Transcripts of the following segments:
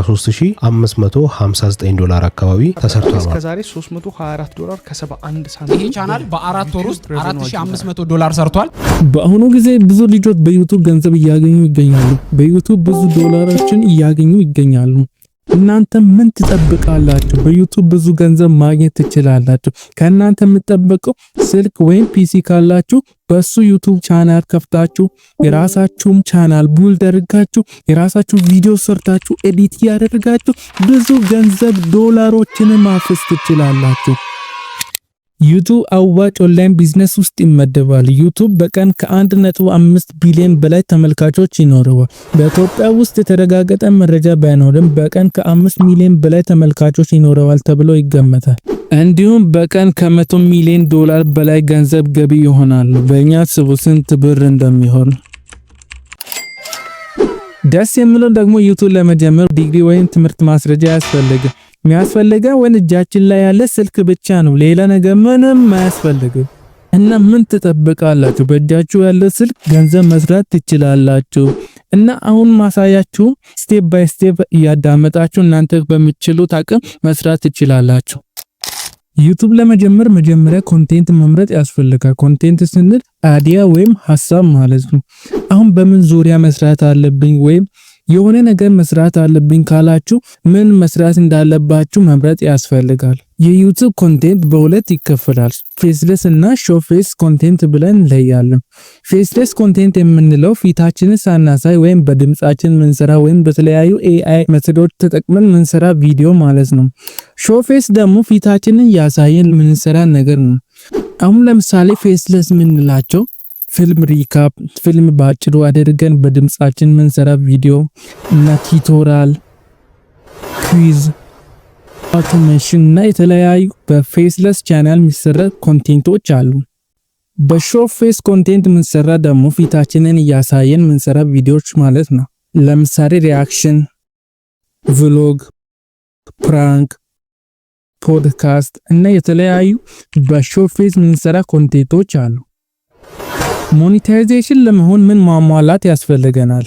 13559 ዶላር አካባቢ ተሰርቷል እስከ ማለት ነው። ዛሬ 324 ዶላር ከ71 ሳንቲም ይህ ቻናል በ4 ወር ውስጥ revenue 4500 ዶላር ሰርቷል። በአሁኑ ጊዜ ብዙ ልጆች በ YouTube ገንዘብ እያገኙ ይገኛሉ። በ YouTube ብዙ ዶላሮችን እያገኙ ይገኛሉ። እናንተ ምን ትጠብቃላችሁ? በ YouTube ብዙ ገንዘብ ማግኘት ትችላላችሁ። ከእናንተ የምጠበቀው ስልክ ወይም PC ካላችሁ በሱ YouTube channel ከፍታችሁ፣ የራሳችሁም channel build አድርጋችሁ፣ የራሳችሁ ቪዲዮ ሰርታችሁ፣ edit እያደረጋችሁ ብዙ ገንዘብ ዶላሮችን ማፈስ ትችላላችሁ። YouTube አዋጭ online business ውስጥ ይመደባል። YouTube በቀን ከ1.5 ቢሊዮን በላይ ተመልካቾች ይኖረዋል። በኢትዮጵያ ውስጥ የተረጋገጠ መረጃ ባይኖርም በቀን ከ5 ሚሊዮን በላይ ተመልካቾች ይኖረዋል ተብሎ ይገመታል። እንዲሁም በቀን ከ100 ሚሊዮን ዶላር በላይ ገንዘብ ገቢ ይሆናሉ። በእኛ ስቡ ስንት ብር እንደሚሆን። ደስ የሚለው ደግሞ YouTube ለመጀመር ዲግሪ ወይም ትምህርት ማስረጃ አያስፈልግም። የሚያስፈልገው ወይም እጃችን ላይ ያለ ስልክ ብቻ ነው። ሌላ ነገር ምንም አያስፈልግም። እና ምን ትጠብቃላችሁ? በእጃችሁ ያለ ስልክ ገንዘብ መስራት ትችላላችሁ። እና አሁን ማሳያችሁ step by step እያዳመጣችሁ እናንተ በምትችሉት አቅም መስራት ትችላላችሁ። YouTube ለመጀመር መጀመሪያ content መምረጥ ያስፈልጋል። Content ስንል idea ወይም ሀሳብ ማለት ነው። አሁን በምን ዙሪያ መስራት አለብኝ ወይም የሆነ ነገር መስራት አለብኝ ካላችሁ ምን መስራት እንዳለባችሁ መምረጥ ያስፈልጋል። የ YouTube content በሁለት ይከፈላል። Faceless እና show face content ብለን እንለያለን። Faceless content የምንለው ፊታችንን ሳናሳይ ወይም በድምጻችን ምንሰራ ወይም በተለያዩ AI method ኦች ተጠቅመን ምንሰራ ቪዲዮ ማለት ነው። Show face ደግሞ ፊታችንን ያሳየን ምንሰራ ነገር ነው። አሁን ለምሳሌ faceless የምንላቸው ፊልም recap፣ ፊልም በአጭሩ አድርገን በድምጻችን ምንሰራ ቪዲዮ እና tutorial፣ quiz፣ automation እና የተለያዩ በ faceless channel የሚሰራ content ኦች አሉ። በ show face content ምንሰራ ደግሞ ፊታችንን እያሳየን ምንሰራ ቪዲዮዎች ማለት ነው። ለምሳሌ reaction፣ vlog፣ prank፣ podcast እና የተለያዩ በ show face ምንሰራ content ኦች አሉ። Monetization ለመሆን ምን ማሟላት ያስፈልገናል?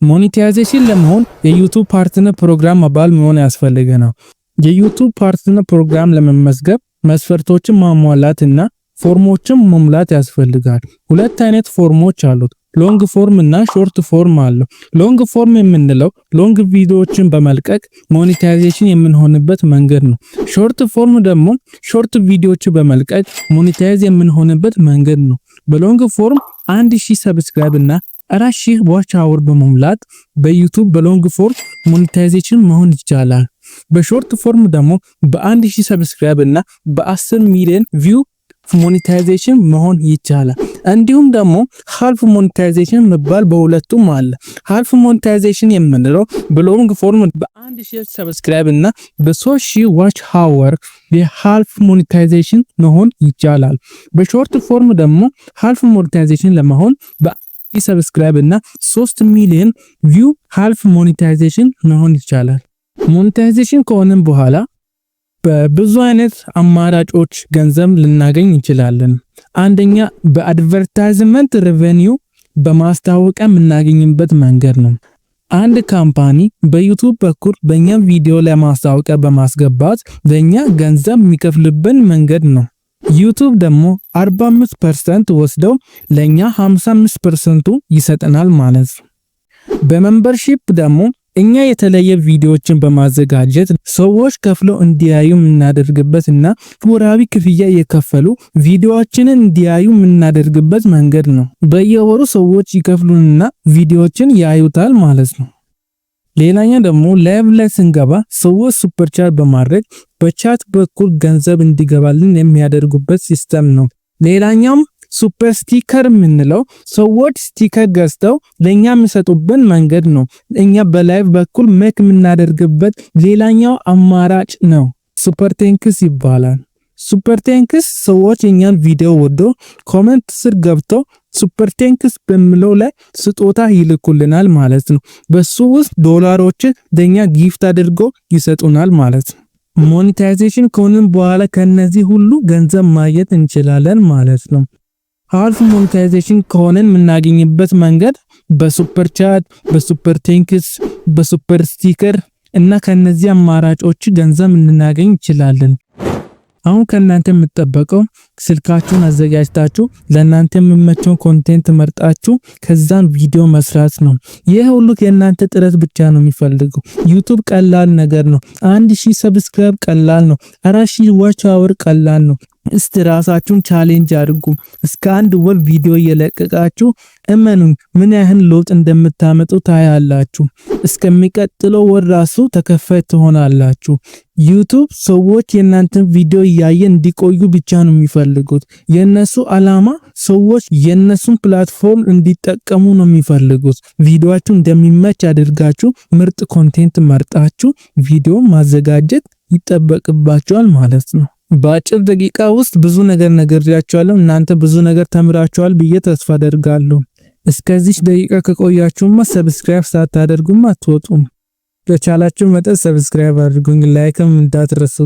Monetization ለመሆን የ YouTube Partner Program አባል መሆን ያስፈልገናል። የ YouTube Partner Program ለመመዝገብ መስፈርቶችን ማሟላት እና ፎርሞችን መሙላት ያስፈልጋል። ሁለት አይነት ፎርሞች አሉት። Long form እና short form አለው። Long form የምንለው long ቪዲዮዎችን በመልቀቅ monetization የምንሆንበት መንገድ ነው። Short form ደግሞ short ቪዲዮዎችን በመልቀቅ monetize የምንሆንበት መንገድ ነው። በ long form 1000 subscribe እና 4000 watch hour በመሙላት በ YouTube በ long form monetization መሆን ይቻላል። በ short form ደግሞ በ1000 subscribe እና በ10 ሚሊዮን view monetization መሆን ይቻላል። እንዲሁም ደግሞ half monetization መባል በሁለቱም አለ። Half monetization የምንለው በ long form በ1000 subscribe እና በ3000 watch hour የ half monetization መሆን ይቻላል። በ short form ደግሞ half monetization ለመሆን በ subscribe እና 3 ሚሊዮን view half monetization መሆን ይቻላል። Monetization ከሆነም በኋላ በብዙ አይነት አማራጮች ገንዘብ ልናገኝ እንችላለን። አንደኛ በ advertisement revenue፣ በማስታወቂያ የምናገኝበት መንገድ ነው። አንድ company በ YouTube በኩል በእኛ ቪዲዮ ላይ ማስታወቂያ በማስገባት ለኛ ገንዘብ የሚከፍልብን መንገድ ነው። YouTube ደግሞ 45% ወስደው ለኛ 55% ኡ ይሰጠናል ማለት ነው። በ membership ደግሞ እኛ የተለየ ቪዲዮዎችን በማዘጋጀት ሰዎች ከፍለው እንዲያዩ የምናደርግበት እና ወራዊ ክፍያ እየከፈሉ ቪዲዮዎችንን እንዲያዩ የምናደርግበት መንገድ ነው። በየወሩ ሰዎች ይከፍሉንና ቪዲዮዎችን ያዩታል ማለት ነው። ሌላኛ ደግሞ live ላይ ስንገባ ሰዎች super chat በማድረግ በ chat በኩል ገንዘብ እንዲገባልን የሚያደርጉበት system ነው። ሌላኛውም super sticker የምንለው ሰዎች sticker ገዝተው ለኛ የሚሰጡብን መንገድ ነው። እኛ በ live በኩል make የምናደርግበት ሌላኛው አማራጭ ነው። Super thanks ይባላል። Super thanks ሰዎች የኛን ቪዲዮ ወዶ comment ስር ገብተው super thanks በሚለው ላይ ስጦታ ይልኩልናል ማለት ነው። በሱ ውስጥ ዶላሮችን ለኛ gift አድርገው ይሰጡናል ማለት ነው። Monetization ከሆንን በኋላ ከነዚህ ሁሉ ገንዘብ ማግኘት እንችላለን ማለት ነው። Half monetization ከሆነን የምናገኝበት መንገድ በ super chat፣ በ super thanks፣ በ super sticker እና ከነዚህ አማራጮች ገንዘብ ልናገኝ እንችላለን። አሁን ከእናንተ የምጠበቀው ስልካችሁን አዘጋጅታችሁ ለእናንተ የሚመቸውን content መርጣችሁ ከዛን ቪዲዮ መስራት ነው። ይህ ሁሉ የእናንተ ጥረት ብቻ ነው የሚፈልገው። YouTube ቀላል ነገር ነው። 1000 subscribe ቀላል ነው። 4000 watch hour ቀላል ነው። እስቲ ራሳችሁን challenge አድርጉ። እስከ አንድ ወር ቪዲዮ እየለቀቃችሁ እመኑኝ ምን ያህል ለውጥ እንደምታመጡ ታያላችሁ። እስከሚቀጥለው ወር ራሱ ተከፋይ ትሆናላችሁ። YouTube ሰዎች የእናንተን ቪዲዮ እያየ እንዲቆዩ ብቻ ነው የሚፈልጉት። የነሱ አላማ ሰዎች የነሱን platform እንዲጠቀሙ ነው የሚፈልጉት። ቪዲዮአችሁ እንደሚመች አድርጋችሁ ምርጥ content መርጣችሁ ቪዲዮ ማዘጋጀት ይጠበቅባችኋል ማለት ነው። በአጭር ደቂቃ ውስጥ ብዙ ነገር ነግሬያችኋለሁ። እናንተ ብዙ ነገር ተምራችኋል ብዬ ተስፋ አደርጋለሁ። እስከዚች ደቂቃ ከቆያችሁማ subscribe ሳታደርጉም አትወጡም። በቻላችሁ መጠን subscribe አድርጉኝ፣ like ም እንዳትረሱ።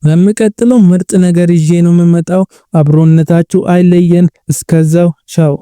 በሚቀጥለው ምርጥ ነገር ይዤ ነው የምመጣው። አብሮነታችሁ አይለየን። እስከዛው ቻው።